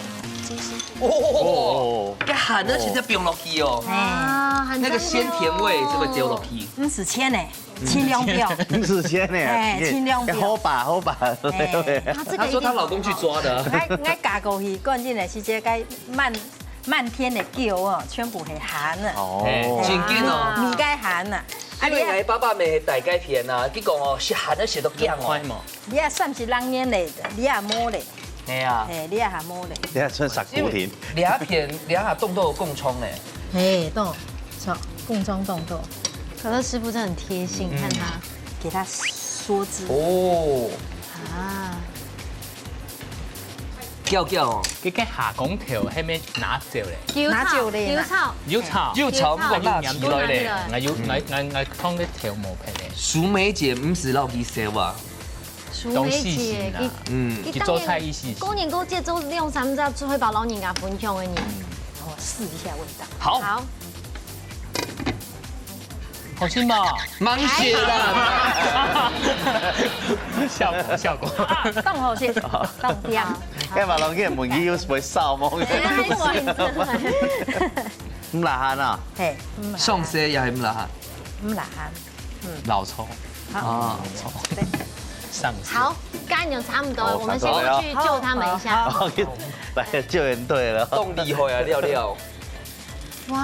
哦，哦，哦。这鹹个直接放落去哦。啊，很赞哦。那个鲜甜味，这个丢落去。嗯，是鲜呢。 清涼表。是鲜的啊，哎，清涼表。好吧，好吧。哎，它这个一定很好吃。她说她老公去抓的。我，我嫁过去，趕緊个時節，該滿，滿天个狗哦，全部係鹹个。哦。哎，正經哦。米該鹹啊。啊，你，因為𠊎爸爸乜係大該片啊，佢講哦，食鹹个食到驚哦。快嘛。你也算是人緣嘞，你也無嘞。 係啊。嘿，你也還無咧。你還穿石古亭。這片，這下凍到有貢蔥呢。嘿，凍，錯，貢蔥凍到。可樂師傅真的很貼心，嗯。看他。給他縮汁。哦。啊。攪攪哦。這个下工頭還沒拿走咧。油炒，拿走咧啦。油炒。油炒。油炒，不過拿起來咧。拿起來。𠊎有，𠊎，𠊎，𠊎放个頭毛片咧。淑梅姐毋使落去燒啊。 淑梅姐，當細心啦。佢，嗯。佢做菜一細心。過年過節做兩三隻菜包摎人家分享个人。嗯。我試一下味道。好。好。好吃吗？蛮咸啦。效果效果。啊，當好食，當香。該馬龍去問佢有會燒無？哎呀，我也是。毋辣鹹啊？嘿，嗯，上色也係毋辣鹹。毋辣鹹。老抽。好。啊，老抽。對。上色。好，該就差不多了，哦，我們先過去救他們一下。差不多了。好，來，救援隊了。當厲害啊，廖廖。哇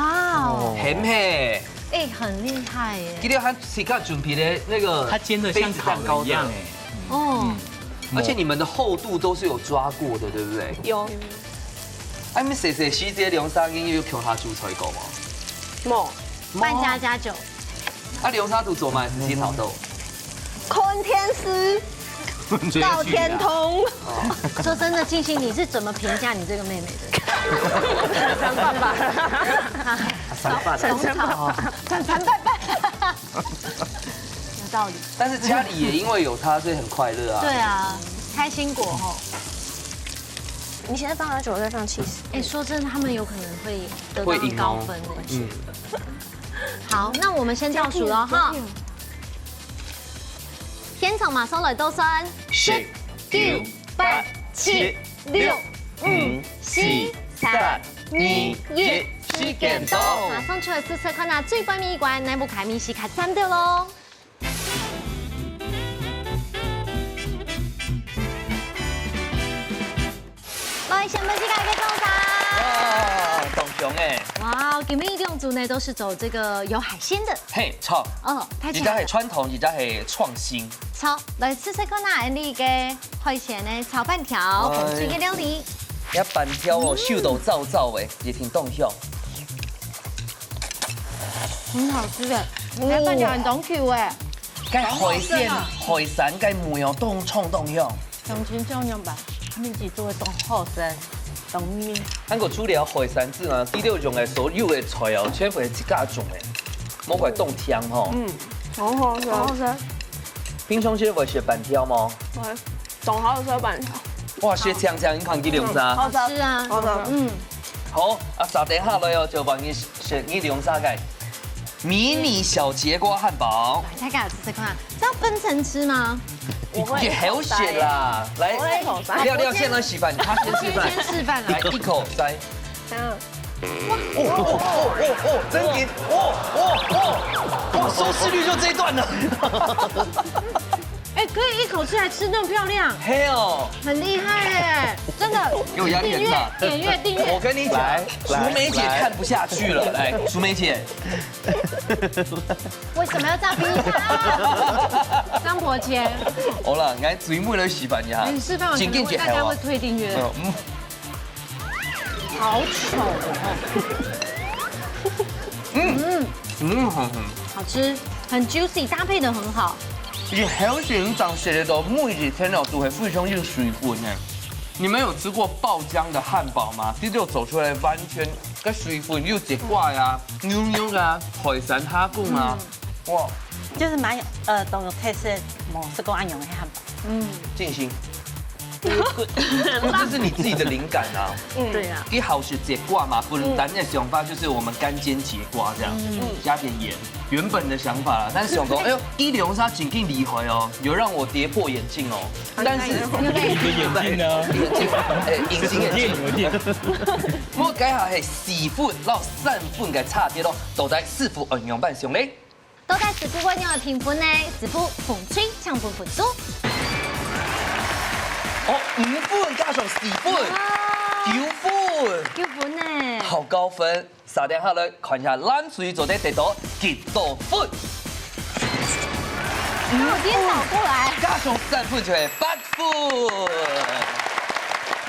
哦。很黑。哎，很厲害耶。今天他自家準備的那個他煎得像烤了一樣哎。杯子蛋糕這樣。哦。嗯。而且你們的厚度都是有抓過的，對不對？有。哎，你們細細時節兩儕人有共下煮菜過嗎？無。半家家酒。啊，兩儕都做麼个事情好做？看電視，到天通。說真的，靜心，你是怎麼評價你這個妹妹的？三八八。三八八。懂炒，三三八八。有道理。但是家裡也因為有她，所以很快樂啊。對啊，開心果吼。你現在放下去，我再放cheese。哎，說真的，他們有可能會得到會贏哦。高分的。嗯。好，那我們先倒數了哈。甜筒馬上來倒算。十、九、八、七、六、五、四、三、二、一，時間到。馬上出來試試看啊，最尾一關，哪部開咪係較讚的咯。來，先分析看一個調查。哇，當香哎。哇，今日兩組呢都是走這個有海鮮的。嘿，著。哦，大家一隻係傳統，一隻係創新。著，來試試看啊，你个海鮮呢炒粄條，哎。紅隊个料理。這粄條哦，嗯。收到燥燥的，也挺當香。很好吃的，嗯。那粄條很當Q哎。該海鮮，很好吃啊。海產該味哦，當衝當香。 像親像樣吧，他們自己做的當好食，當美味。還有除了海產之外，佢兜用的所有的材料全部係自家種的，莫怪當甜吼。嗯，好好食。好好食。平常時會食粄條嗎？會，當好食粄條。哇，食嗆嗆，你看佢兩儕。嗯，好食。好吃啊。好食。嗯。好，啊，續等下來哦，就換你食你兩儕个迷你小節瓜漢堡。來，大家試試看，這要分層吃嗎？ 我會一口塞耶。一口塞啦，來，我會一口塞。廖廖先來示範，他先示範。我先示範啦。來，一口塞。這樣。哦，哦，哦，哦，哦，真緊，哦，哦，哦，哦，收視率就這一段了。哎，可以一口氣還吃那麼漂亮，嘿哦。很厲害耶，真的。給我壓力很大。訂閱，點閱，訂閱。我跟你講，來，淑梅姐來，來。看不下去了。來，淑梅姐，為什麼要這樣逼他？張伯謙。好啦，來，最尾來示範一下。你示範完，真緊就好啊。大家會退訂閱。嗯，嗯。好醜哦。嗯。嗯。嗯，好，好。好吃，很juicy，搭配得很好。而且好食，你正食得到，每一隻材料都係非常有水分的。你們有吃過爆漿的漢堡嗎？第六走出來完全 該水分有節瓜啊、牛肉啊、海產蝦公啊，哇，就是蠻有，呃，當有特色，無食過恁樣个漢堡。嗯，真心。這是你自己的靈感啊。嗯，對啊。佢好食節瓜嘛，本來的想法就是我們乾煎節瓜這樣，嗯，加點鹽，原本的想法啦。但是想說，哎喲，佢兩儕真經厲害哦，有讓我跌破眼鏡哦。但是，你的眼鏡呢？眼鏡，哎，隱形眼鏡。我該下係 四分摎三分个差別咯，到底師傅愛仰般上咧？到底師傅會仰般評分呢？師傅紅隊請分分數。哦，五分加上四分，哇，九分。九分呢。好高分，續等下來看一下藍隊做得得到幾多分。那我今天倒過來。加上三分就係八分。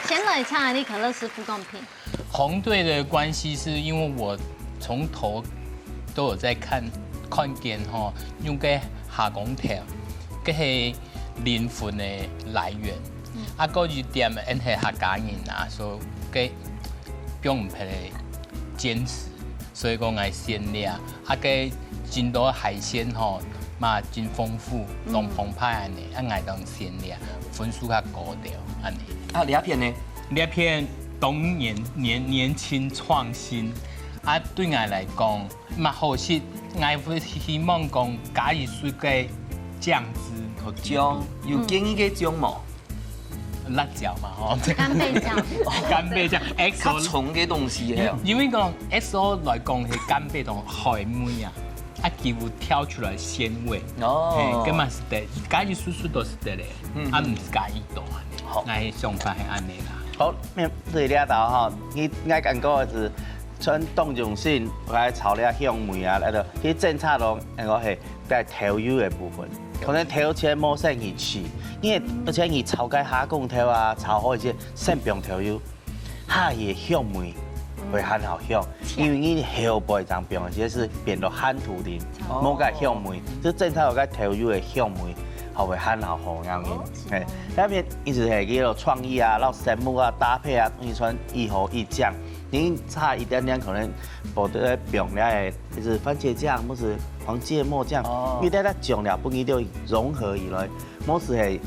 先來請你可樂師傅公平。 紅隊的關係是因為我從頭都有在看，看見吼，用个蝦公頭，个係靈魂的來源。嗯。啊，還有一點，𠊎係客家人啊，所以个放毋忒个堅持，所以講𠊎選這。啊，个真多海鮮吼，嘛真豐富，嗯，當豐沛恁呢，啊，𠊎當選這，分數較高點，恁呢。啊，這片呢？ 這片當年，年，年輕創新，啊，對𠊎來講，蠻好食，𠊎會希望講加一息个醬汁，醬，有建議个醬無？辣椒嘛，吼。干貝醬。干貝醬，較重个東西，因為講X O來講係干貝同海味啊，啊，佢會跳出來鮮味。哦，嘿，該嘛係得，加一息息都係得咧，啊，毋係加一多啊。好，𠊎想法係恁呢啦。好，面對這道吼，你，𠊎感覺係全當用心來炒這香味啊，來到去偵查咯，能夠係 該豆油个部分，可能豆前無先去試，因為而且你炒該蝦公豆啊，炒好一些先放豆油，蝦个香味會還好香，因為你後背正放，這係變到鹹土定，無該香味，就偵查有該豆油个香味，後背還好好樣个。哎，該片一直係一個創意啊，然後色目啊搭配啊，一穿一好一醬，你差一點點可能不得放了个 就是番茄醬，或是黃芥末醬，哦，因為大家醬料本身就融合起來，無係係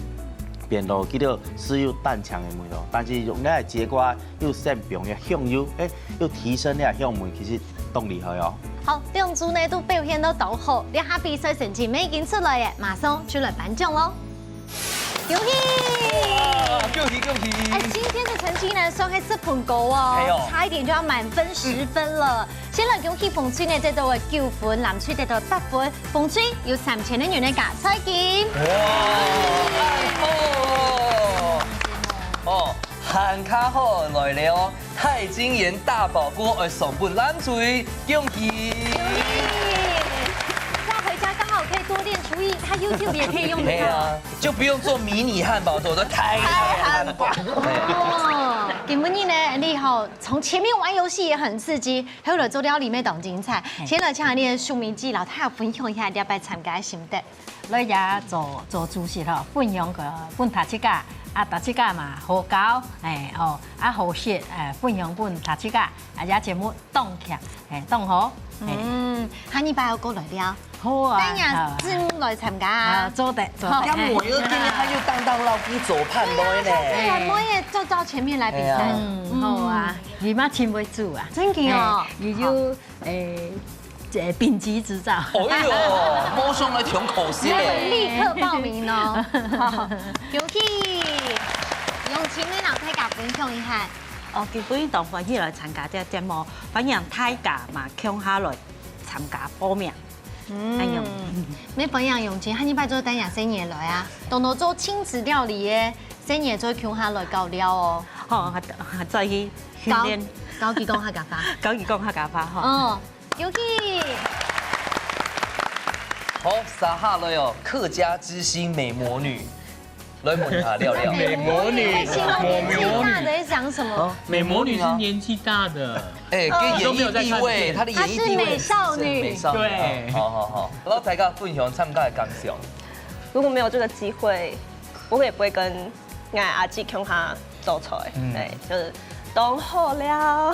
變到佢就係有單強个味道，但是用該个節瓜又先放个香油，哎，又提升了香味，其實當厲害哦。好，兩組呢都表現到當好，這下比賽成績已經出來了，馬上就來頒獎咯。恭喜！恭喜恭喜！哎，今天的成績呢，算係十分高哦，哎喲，差一點就要滿分十分了。 先來恭喜紅隊呢得到个九分，藍隊得到八分，紅隊有三千个銀个加菜金。哇，太好了！哦，還較好來了哦，鈦金鹽大寶鍋愛送分藍隊，恭喜！哇，回家剛好可以多練廚藝，他YouTube也可以用得到。對啊，就不用做迷你漢堡，做做大漢堡。哦，今晡日呢，你好，從前面玩遊戲也很刺激， 後來做料理乜當精彩。先來請𫣆俚个淑敏姊摎大家分享一下這擺參加个心得。來這做，做主席吼，分享个分大自家，啊，大自家嘛好搞，哎，哦，啊，好食，哎，分享分大自家，啊，這節目當強，哎，當好，哎。嗯，下二擺愛過來了。好啊，等下好啊。真來參加啊。啊，做得，做得。哎。要我又今天他又當當老弟做伴郎呢。對啊，下次妹也坐到前面來比賽。哎呀。嗯，好啊，你嘛真會煮啊。真的哦。哎，你有 誒，這丙級執照。哎喲，無想來重考試咧。立刻報名哦。好，恭喜！永清，你摎大家分享一下。哦，今晡日當歡喜來參加這節目，歡迎大家嘛共下來參加報名。嗯，哎喲。乜歡迎永清，下二擺做帶若細人來啊，當多做親子料理个，細人做共下來搞料哦。好，再去訓練。教，教佢講客家話。教佢講客家話，吼。哦。 恭喜！好，接下來哦，客家之星美魔女，來問一下廖廖。美魔女，美魔女。年紀大的在講什麼？啊，美魔女是年紀大的。哎，跟演藝地位，她的演藝地位是美少女。美少女。對。好好好，摎大家分享參加个感想。如果沒有這個機會，我也不會跟 𠊎阿姊共下做菜，嗯。對，就是當好料。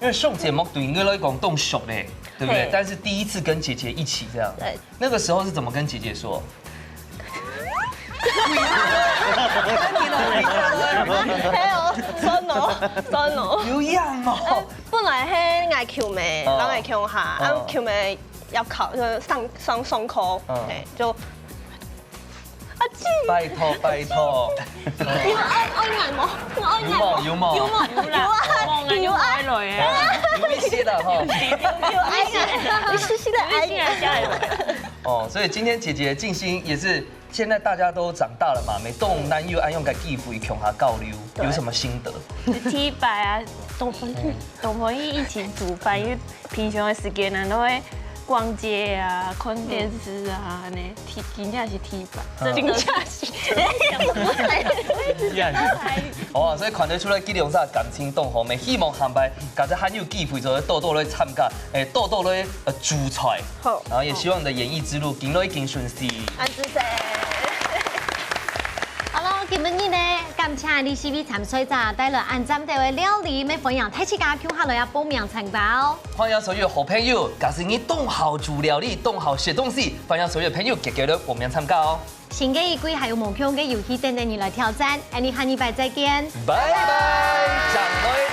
因為上節目對你來講當熟咧，對不對？嘿。但是第一次跟姐姐一起這樣，對。那個時候是怎麼跟姐姐說？沒有，算了，算了。有樣哦。呃，本來係𠊎舅姆，哦。然後𠊎共下，啊，哦。舅姆要考，呃，上，上，上課，嗯。嘿，就 阿姊。拜託，拜託。你有愛，愛𠊎無？有愛𠊎無？有無？有無？有啦，有啊，有啊。有啊。有一些啦，吼。有愛𠊎，有一些些个愛。有一些些个愛。哦，所以今天姐姐靜心也是，現在大家都長大了嘛，每當然有恁樣个機會共下交流，對。有什麼心得？第一擺啊，當歡喜，當歡喜一起煮飯，因為 平常个時間啊，都會逛街啊、看電視啊，恁呢，第，真正是第一擺，嗯。真的。真正是。哦，所以看得出來，佢兩儕感情當好，乜希望下擺，假使還有機會，就會多多來參加，誒，多多來，呃，煮菜。好。然後也希望你的演藝之路，行來行順序。恁仔細。好咯，今晡日呢，感謝你四位參賽者帶來恁讚个料理，乜歡迎大自家共下來啊報名參加哦。 歡迎所有好朋友，假使你當好煮料理，當好食東西，歡迎所有朋友結結來報名參加哦。新个一季還有無共个遊戲等等你來挑戰，𫣆俚下禮拜再見。拜拜，掌聲。